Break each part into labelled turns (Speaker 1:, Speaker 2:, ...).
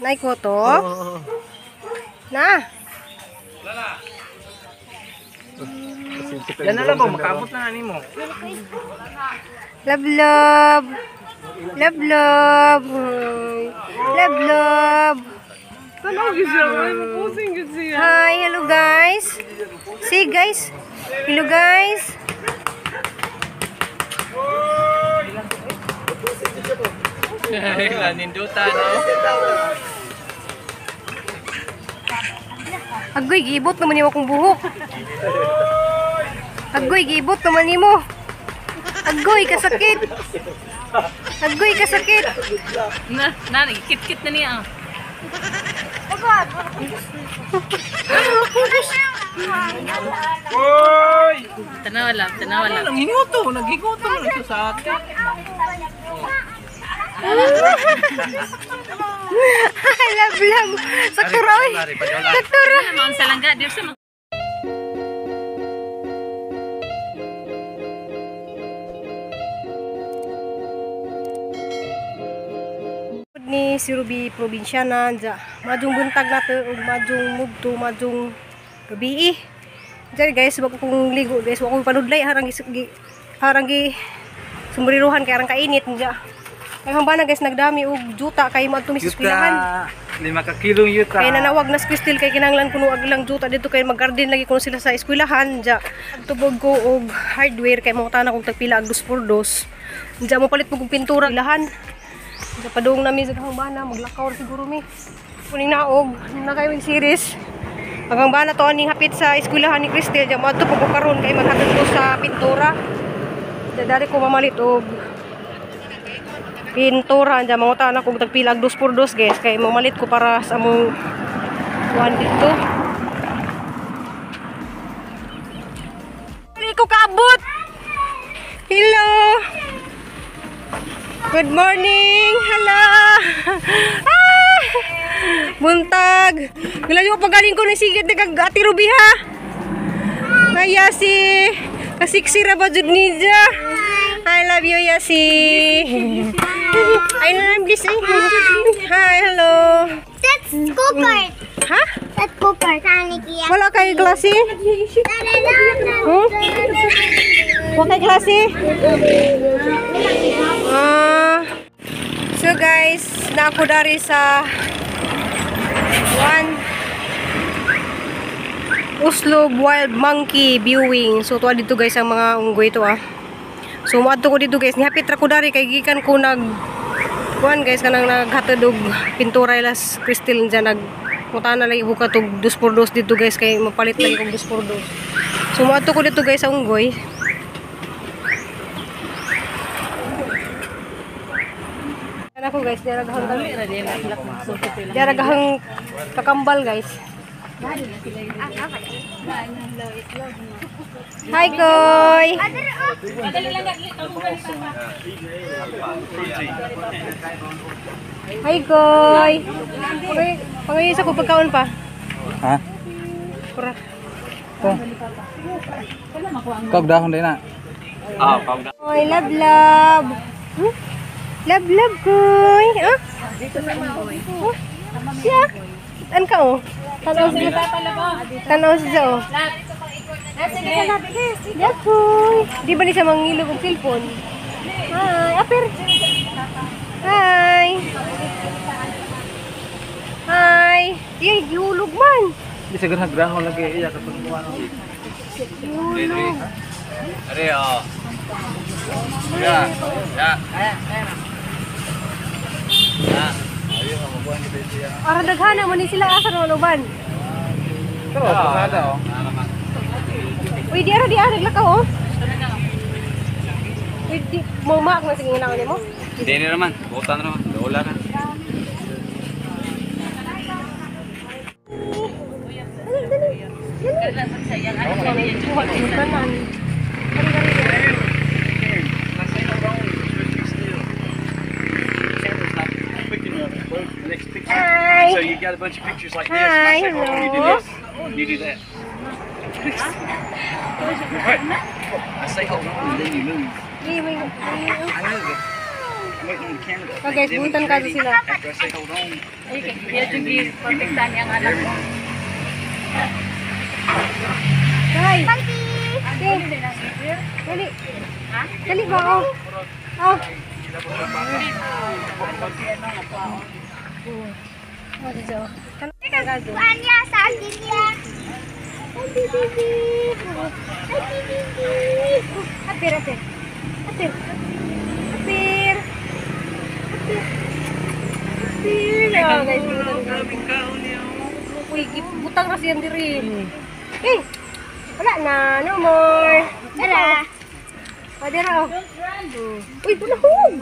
Speaker 1: Nay ko to? Na.
Speaker 2: Yan na lang ba, makabot na nimo.
Speaker 1: Love, love. Love, love. Love, love. Hi, hello guys. See guys. Hello guys.
Speaker 2: Ninduta, no?
Speaker 1: Agoy, giibot naman nimo akong buhok. Agoy, giibot naman nimo. Agoy, kasakit. Agoy, kasakit.
Speaker 3: Na, na, kit-kit na niya.
Speaker 2: Hoy!
Speaker 3: Tanawa lang, tanawa lang.
Speaker 2: Nanginguto, naginguto na siya sa atin.
Speaker 1: Love, love. Sakto ra, oy. Sakto ra.
Speaker 3: Ano sa langga, di sa
Speaker 1: Ni si Ruby Probinsyana dya. Madjong buntag nato ug madjong mugto, madjong gabi. Diyan guys, wag kong ligo guys, wag kong panudlay harang gi harang gi sumbriruhan kay arang kainit dya. Kay hambana guys nagdami og juta kay moadto mi sa eskwelahan.
Speaker 2: 5 ka kilong yuta.
Speaker 1: Kay nanawag na si Crystal kay kinahanglan kuno og ilang juta dito kay maggarden lagi kuno sila sa eskwelahan dya. Tubog ko og hardware kay mangutana kog tagpila og 2x2. Dya mo palit mo kog pintura ilahan. Sa padung nami sa Hambana, maglakaw siguro mi. Kuning naog, na kayo yung series. Ang Hambana to aning hapit sa eskwelahan ni Cristel, diyan moadto po ko karon kay maghatod ko sa pintura. Diyan dari ko mamalit og pintura, diyan mangutana kog tagpila og 2x2 guys kay mamalit ko para sa among kuan dito. Dili ko kaabot. Hello. Good morning! Hello! Ah! Buntag! Gilayo pa galing ko ni sigit ni kag Ate Ruby ha! Hi Yasi! Kasiksi ra ba jud niya? I love you Yasi! Ay na please eh. Hi, hello!
Speaker 4: That's go-kart.
Speaker 1: Ha?
Speaker 4: That's go-kart.
Speaker 1: Wala kay klase? Huh? Wala kay klase? So guys, na ako dari sa one Oslob Wild Monkey Viewing. So tuwa dito guys ang mga unggoy ito ah. So moadto ko dito guys, nihapit ra ko dari kay gikan ko nag kuan guys kanang naghatod og pintura ilas Crystal diyan nag mutana lagi buka tog 2x2 dito guys kay mapalit lagi kog 2x2. So moadto ko dito guys sa unggoy. Ako guys, diaragahang kakambal guys. Hi Koy. Hi Koy. Pangay sa ko pagkaon pa.
Speaker 2: Ha?
Speaker 1: Pura.
Speaker 2: Kog dahon din na. Ah, kog dahon.
Speaker 1: Koy, love love. Hmm? Love, love, Koy. Ah? Oh? Siya? An ka, oh? Tanaw siya. Tanaw siya, oh. Yeah, Koy. Di ba ni siya mangilog og cellphone? Hi. Aper. Hi. Hi. Iya, gihulog man.
Speaker 2: Di siguro nagrahon lagi iya katong kuan.
Speaker 1: Gihulog.
Speaker 2: Are, oh. Ya, ya.
Speaker 1: Ara daghana man ni sila asa naman uban.
Speaker 2: Pero pasada oh.
Speaker 1: Uy, di ara naglakaw oh. Uy, di mo maak na sige nginaon nimo.
Speaker 2: Hindi na naman, butan na naman, wala na.
Speaker 1: Dali, dali. Dali. Hi.
Speaker 5: So you got a bunch of pictures like this.
Speaker 1: Hi,
Speaker 5: And I say, hold on, you do
Speaker 1: hello.
Speaker 5: this. You do that. Right. I say, hold on, and then you move. I know. I'm waiting on the camera to
Speaker 1: Oh, guys,
Speaker 5: then when
Speaker 1: butan
Speaker 5: it's
Speaker 1: ka
Speaker 5: ready,
Speaker 1: sila.
Speaker 5: after I say hold on,
Speaker 3: Ay, kaya jugi protektahan niyang anak ko.
Speaker 1: Guys,
Speaker 4: Monkey.
Speaker 1: Dali. Dali ba oh. Oh. Oh, dito. Kano
Speaker 4: Kuan niya sa akin niya. Ay, baby. Ay, baby.
Speaker 1: Apir, apir. Apir. Apir. Apir. Apir. Oh, guys,
Speaker 2: Grabing kaon niya.
Speaker 1: Uy, butang ra siyan diri. Eh, wala na, no more.
Speaker 4: Tara.
Speaker 1: O, dira oh. Uy, tulahog.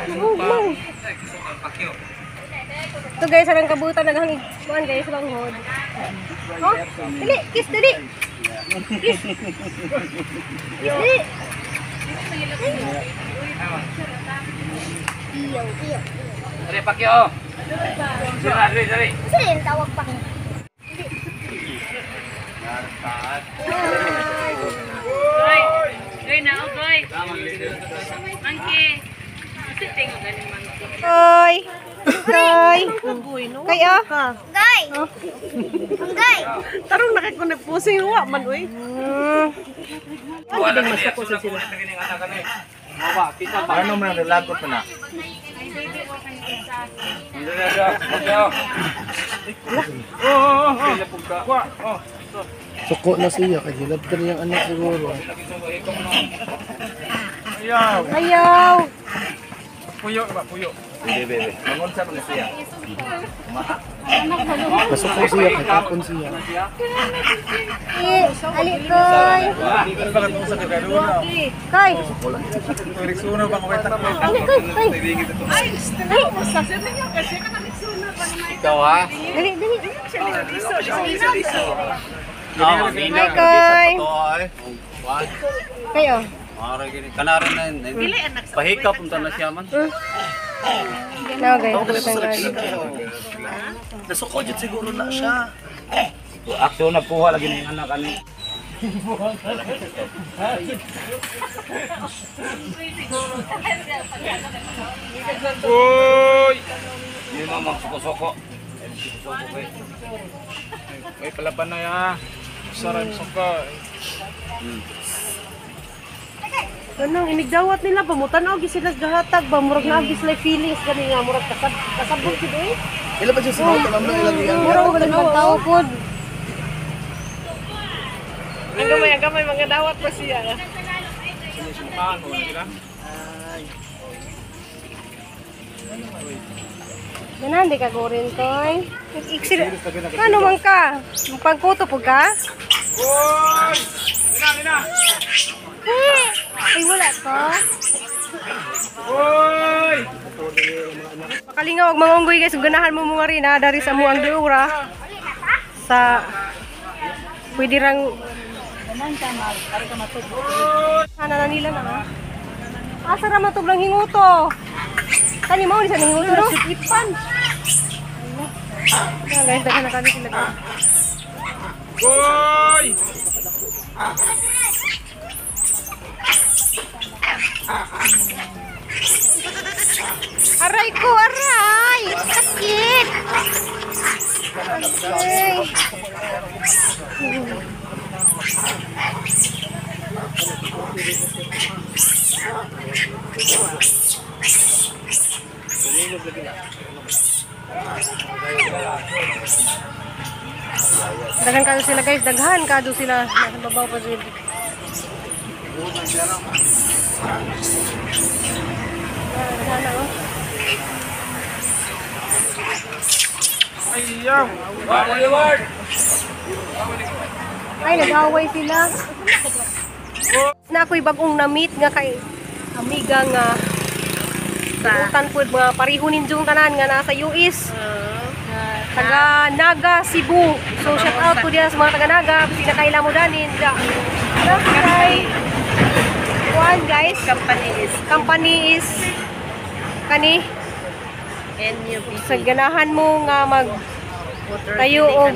Speaker 1: Tulahog man. Ito guys, arang kabutan naghangig. Kuan guys, langhod. Oh, dali, kiss dali. Kiss. Kiss dali.
Speaker 4: Iyo, iyo.
Speaker 2: Dali pakyo. Dali, dali.
Speaker 4: Sino yung tawag pa?
Speaker 3: Goy. Goy na, oh, goy. Monkey. Kasi tingog ganing monkey.
Speaker 1: Hoy. Hoy. Kaya?
Speaker 4: Gay. Gay.
Speaker 6: Tarong nakakunipusing wa man uy.
Speaker 2: Wala na sila. Ano man nalagot na?
Speaker 7: Suko na siya, kay gilab ka niyang anak siguro.
Speaker 1: Ayaw.
Speaker 2: Puyo ba puyo? Bebe bebe. Mangon sa man siya.
Speaker 7: Masuko siya, kay tapon siya.
Speaker 4: Eh, ali koy.
Speaker 1: Koy.
Speaker 4: Ali koy, koy.
Speaker 2: Ikaw ha?
Speaker 1: Dali, dali.
Speaker 2: No,
Speaker 1: Hi, Koy. Kayo.
Speaker 2: Kanaran na yun. Pahikap unta na siya man.
Speaker 1: No, guys. Butan guys.
Speaker 7: Nasuko jud siguro na siya.
Speaker 2: Action nagkuha lagi na yung anak ani. Uy! Hindi mo magsuko-suko.
Speaker 8: May palaban na ya. Saray suka.
Speaker 6: Kanang inigdawat nila ba mo tan-aw gyud sila gahatag ba murag naa gyud sila feelings gani nga murag kasab kasabot gyud uy.
Speaker 7: Ila ba siya sa mga talam na ilang iyan?
Speaker 1: Mura ko ganun pagtao pod.
Speaker 6: Ang gamay ang gamay mga dawat pa siya.
Speaker 1: Ganan, di ka gurin, Koy. Iksir. Ano man ka? Pagkuto po ka? Ay, wala pa. Makalingaw og mga unggoy guys, kung ganahan mo mga rin ha, dari sa muang diura. Sa pwede rang Ana na nila na ha. Asa ra man lang hinguto. Kani mao ni sa hinguto no? Ipan. Ayan, guys, daghan na kami sila.
Speaker 8: Hoy!
Speaker 1: Aray ko, aray!
Speaker 4: Sakit.
Speaker 1: Aray. Daghan kado sila guys, daghan kado sila. Nasa babaw pa sila. Ah, daghan na, oh.
Speaker 8: Ayaw!
Speaker 1: Ay, nag-away sila. Na ako'y bagong na-meet nga kay amiga nga sa po mga pariho ninjong tanan nga nasa US. Taga Naga, Cebu. So shout out po diya sa mga taga Naga, pinakaila mo danin. Da. Kay kuan guys, company is kani
Speaker 3: NUP.
Speaker 1: sa ganahan mo nga mag tayo og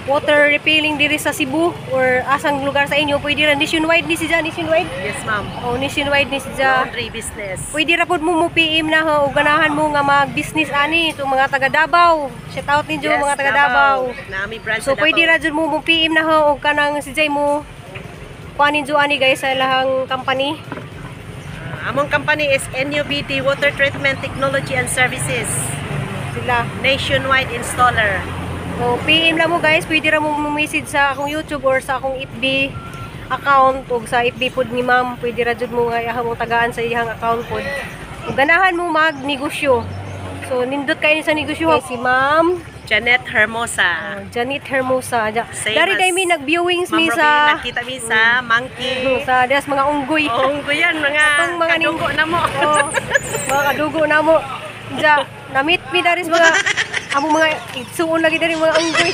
Speaker 1: water refilling diri sa Cebu or asang lugar sa inyo, pwede ra nationwide ni siya, nationwide.
Speaker 6: Yes, ma'am.
Speaker 1: Oh, nationwide ni siya.
Speaker 6: Laundry business.
Speaker 1: Pwede ra pud mo mo PM na ho, ug ganahan mo nga mag-business ani itong mga taga Davao. Shout out ninyo
Speaker 6: Yes,
Speaker 1: mga taga Davao.
Speaker 6: Nami branch
Speaker 1: So
Speaker 6: sa
Speaker 1: pwede
Speaker 6: Davao.
Speaker 1: ra jud mo mo PM na ho og kanang si Jay mo kuan ninyo ani guys sa ilahang company.
Speaker 6: Among company is NUBT Water Treatment Technology and Services.
Speaker 1: Sila.
Speaker 6: Nationwide installer.
Speaker 1: So PM lang mo guys, pwede ra mo message sa akong YouTube or sa akong FB account ug sa FB pod ni ma'am, pwede ra jud mo nga iyang mong tagaan sa iyang account pod. Ug ganahan mo magnegosyo. So nindot kay ni sa negosyo si ma'am
Speaker 6: Janet Hermosa.
Speaker 1: Janet Hermosa.
Speaker 6: Same
Speaker 1: Dari
Speaker 6: as
Speaker 1: day mi nag-viewings
Speaker 6: Ma'am
Speaker 1: mi
Speaker 6: Ruby,
Speaker 1: sa
Speaker 6: nakita mi sa monkey.
Speaker 1: sa des mga unggoy.
Speaker 6: Oh, yan, mga
Speaker 1: Atong mga
Speaker 6: kadugo na mo.
Speaker 1: Oh, mga kadugo na mo. Ja, na-meet mi dari sa mga among mga igsuon lagi dari mga unggoy.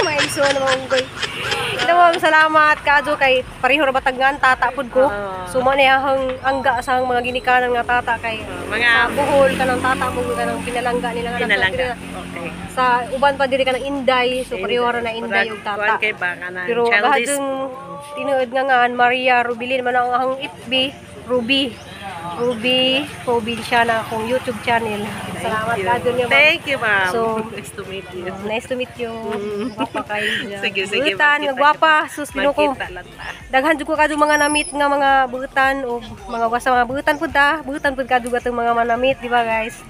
Speaker 1: Mga igsuon na mga unggoy. Ito ma'am, salamat kaadto kay pareho ra batag nga tata pud ko.
Speaker 6: Oo.
Speaker 1: So mo na ang angga sa mga ginikanan nga tata kay
Speaker 6: mga
Speaker 1: sa Bohol kanang tata mo kanang pinalangga nila nga
Speaker 6: pinalangga. Okay.
Speaker 1: Sa uban pa diri kanang Inday, so pareho ra na Inday ug tata.
Speaker 6: Kuan kay ba kanang
Speaker 1: Pero
Speaker 6: childish.
Speaker 1: bahadong tinuod nga ngan Maria Rubilin man ang ang FB Ruby. Ruby Ruby siya na akong YouTube channel. Salamat kadto niyo. ma'am.
Speaker 6: Thank you, ma'am.
Speaker 1: So,
Speaker 6: nice to meet you.
Speaker 1: Nice to meet you. Gwapa kayo dyan.
Speaker 6: Sige, sige.
Speaker 1: Butan, nga
Speaker 6: magkita
Speaker 1: gwapa.
Speaker 6: kita.
Speaker 1: Sus, Ginoo.
Speaker 6: Magkita lang ta.
Speaker 1: Daghan jud ko kadto mga namit nga mga butan o mga basta mga butan pud ta. Butan pud kadto gatong mga manamit, di ba guys?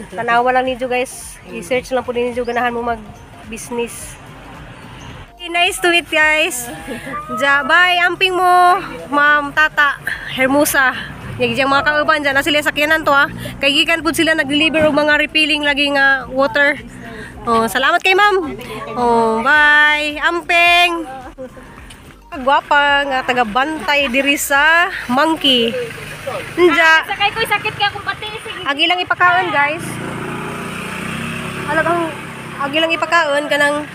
Speaker 1: Tanawa lang ninyo guys. I-search lang pud ninyo ganahan mo mag business. Nice to meet guys. Ja, bye. Amping mo, Ma'am Tata Hermosa. Yung diyang mga kauban dyan, na sila sakyanan to ha. Kay gikan pud sila nag-deliver og mga refilling lagi nga water. Oh, salamat kay ma'am. Oh, bye. Amping. Gwapa nga taga-bantay diri sa monkey. Nja,
Speaker 3: Sakay ko sakit kay akong pati sige.
Speaker 1: agi lang ipakaon guys. Alagang agi lang ipakaon kanang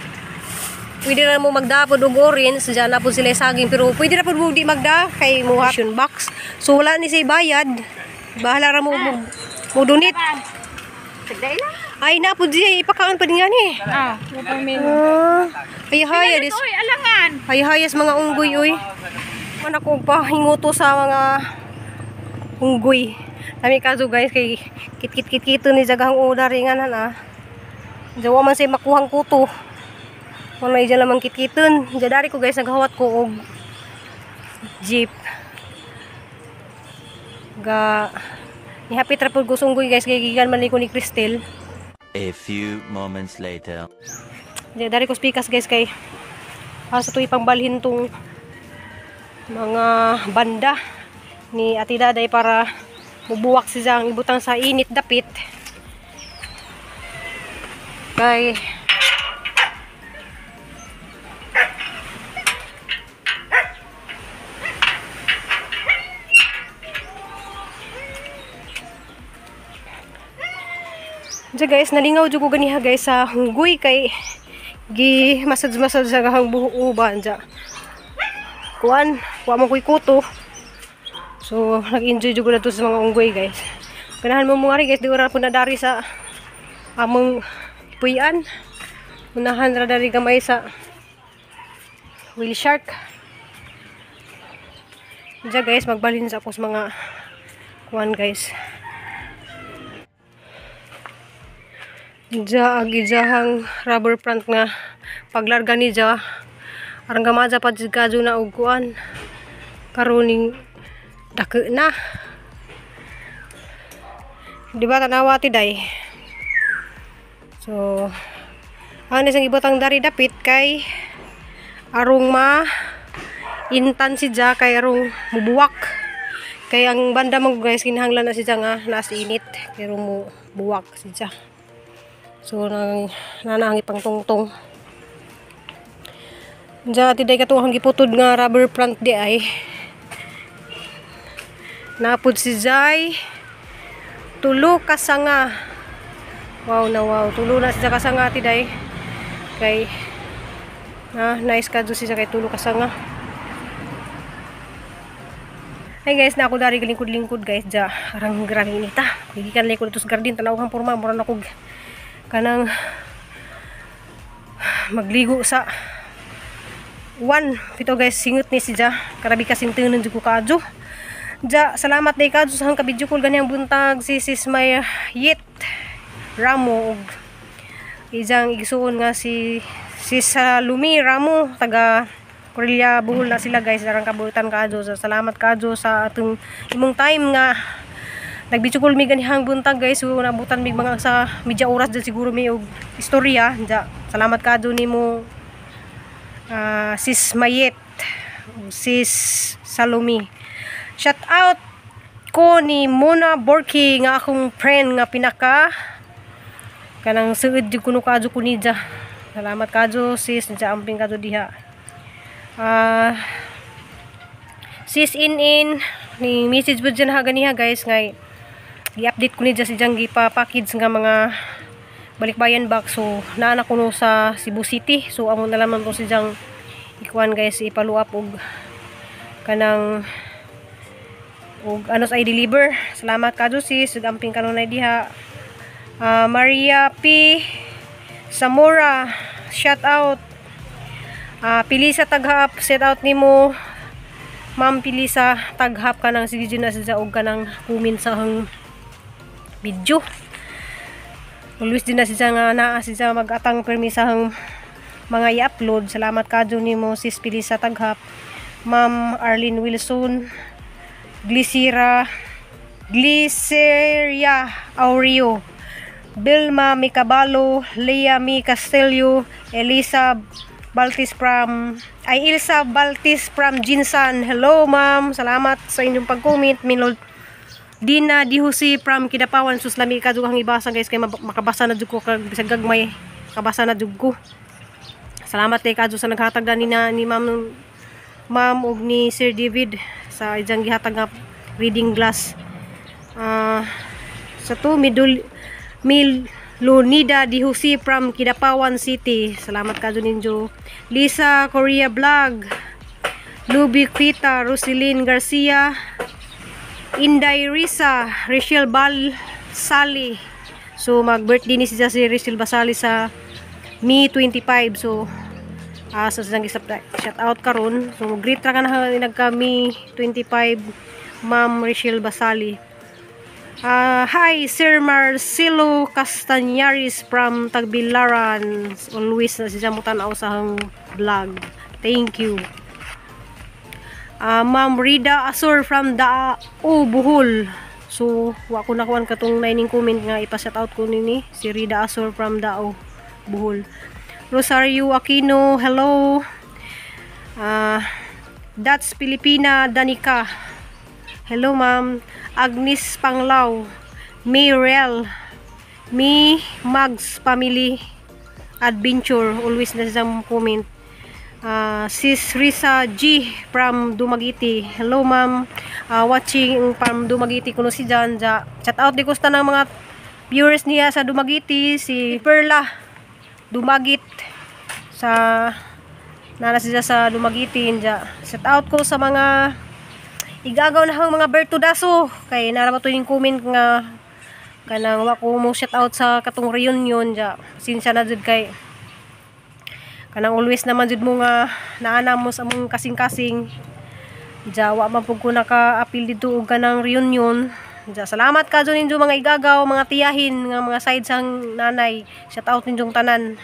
Speaker 1: pwede na mo magda pod og orange diyan na po sila saging pero pwede na pod mo di magda kay mo ration box. So wala ni say bayad. Bahala ra mo mo donate. Ay na po diya ipakaon pa din yan eh.
Speaker 3: Ah,
Speaker 1: Ah, ay haya dis.
Speaker 3: Oy, alangan.
Speaker 1: Ay hayas mga unggoy oy. Man ako pahinguto sa mga unggoy. Lami kaso guys kay kit kit kit kito ni jagahang oda ringan ah. Jawa man say makuhang kuto. Wala dyan lamang kitkiton. Diyan dari ko guys naghawat ko og jeep. Ga nihapit ra pud ko sunggoy guys kay gikan man ni ko ni Cristel.
Speaker 9: A few moments later.
Speaker 1: Diyan dari ko spikas guys kay para sa tuwi pangbalhin tong mga banda ni Ate Daday para mubuwak siya ang ibutang sa init dapit. Kay Diyan guys, nalingaw jud ko ganiha guys sa hunggoy kay gi massage-massage sa gahang buho ba anja. Kuan, kuha mo ko'y kuto. So, nag-enjoy jud ko na to sa mga unggoy guys. Ganahan mo mga ri guys, di ora po na dari sa among puyan. Unahan ra dari gamay sa whale shark. Diyan guys, magbalhin sa ako sa mga kuan guys. Diya ag ijahang rubber plant nga paglarga ni ja arang gamaja pa kadyo na og kuan karoning dako na. Di ba tanawa ti day? So ano isang ibutang dari dapit kay arong ma intan si ja kay arong mubuwak. Kay ang banda mo guys kinahanglan na si ja nga naas init pero mo buwak si ja. So nang nanangi pang tungtong. Diya ti day katong giputod nga rubber plant di ay. Napud si Jai tulo ka sanga. Wow na wow, tulo na siya kasanga ti day. Kay nice ka si siya kay tulo ka sanga. Hey guys, na ako dari lingkod-lingkod guys ja. Arang grabe inita. Gikan lingkod dito sa garden tanaw kang porma mura na kog kanang Magligo sa 1 pito guys, singot ni si Ja. Karabi kasing tunon jud ko kaadyo. Ja, salamat day kaadyo sa hang ka-video call ganihang buntag, si Sis Mayit Ramo ug ijang igsuon nga si Sis Lumi Ramo, taga Corella, Bohol na sila, guys. Darang kabutan kaadyo. So, salamat kaadyo sa atong imong time nga nag-video call mi ganihang buntag, guys. So nabutan mig mga sa medya oras din siguro mi og istorya. Ja, salamat kaadyo nimo, Sis Mayet, Sis Salome. Shout out ko ni Mona Borki nga akong friend nga pinaka kanang suod jud kuno kaadyo ko niya. Salamat kaadyo, sis, ja, amping kaadyo diha. Sis In In ni message po dyan ha ganiha, guys, ngay i-update ko ni si Jang pa package nga mga balikbayan box. So naa na kuno sa Cebu City, so amo na lamang to si Jang ikuan, guys, i-follow up og kanang og ano sa i-deliver. Salamat kaadyo, sis, ug amping kanunay diha. Maria P Zamora, shout out. Pilisa Taghap, shout out nimo, Ma'am Pilisa Taghap, kanang sige na siya og kanang comment sa hang video. Always din na siya nga naa siya mag-atang permi sa hang mga i-upload. Salamat kaadyo nimo, Sis Pilisa Taghap. Ma'am Arlene Wilson, Glycera Glyceria Aureo, Vilma Micabalo, Leah Mi Castillo, Elisa Baltis from ay Ilsa Baltis from Jinsan. Hello, ma'am, salamat sa inyong pag-comment. Minol Dina Di Jose from Kidapawan. Sus, lami ka ang ibasa, guys, kay makabasa na jud ko kag bisag gagmay. Makabasa na jud ko. Salamat kay kadyo sa naghatag ni na ni ma'am ma'am ug ni Sir David sa ijang gihatag nga reading glass. Sa to Midul Milonida Di Jose from Kidapawan City. Salamat kadyo ninyo. Lisa Korea Vlog, Luby Quita, Roseline Garcia, Inday Risa, Rachel Balsali. So mag-birthday ni siya si Rachel Basali sa May 25. So sa silang shout out karon. So greet ra ka na nagka May 25, Ma'am Rachel Basali. Hi Sir Marcelo Castañares from Tagbilaran. Always na siya mo-tan-aw sa hang vlog. Thank you. Ma'am Rida Asur from Dao, Bohol. So, wa ko nakuan katong naining comment nga ipa-shout out ko nini si Rida Asur from Dao, Bohol. Rosario Aquino, hello. That's Filipina Danica. Hello, ma'am. Agnes Panglao, Mirel, Mi Mags Family Adventure, always na siyang comment. Sis Risa G from Dumaguete. Hello, ma'am. Watching from Dumaguete kuno si Jan. Ja. Shout out di ko sa tanang mga viewers niya sa Dumaguete, si Perla Dumagit sa nana siya sa Dumaguete ja. Shout out ko sa mga igagaw na hang mga Bertudaso kay nara ba to yung comment nga kanang wa ko mo shout out sa katong reunion ja. Sinsya na jud kay kanang always naman jud mo nga naana mo sa among kasing-kasing ja, wa man pud ko naka-apil dito og kanang reunion ja. Salamat ka ninyo mga igagaw, mga tiyahin nga mga side sang nanay. Shout out ninyong tanan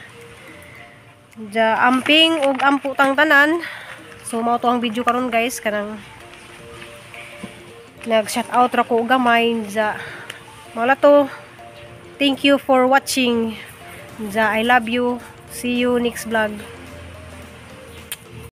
Speaker 1: ja. Amping og ampo tang tanan. So mao to ang video karon, guys, kanang nag shout out ra ko og gamay ja. Mao to. Thank you for watching ja. I love you. See you next vlog.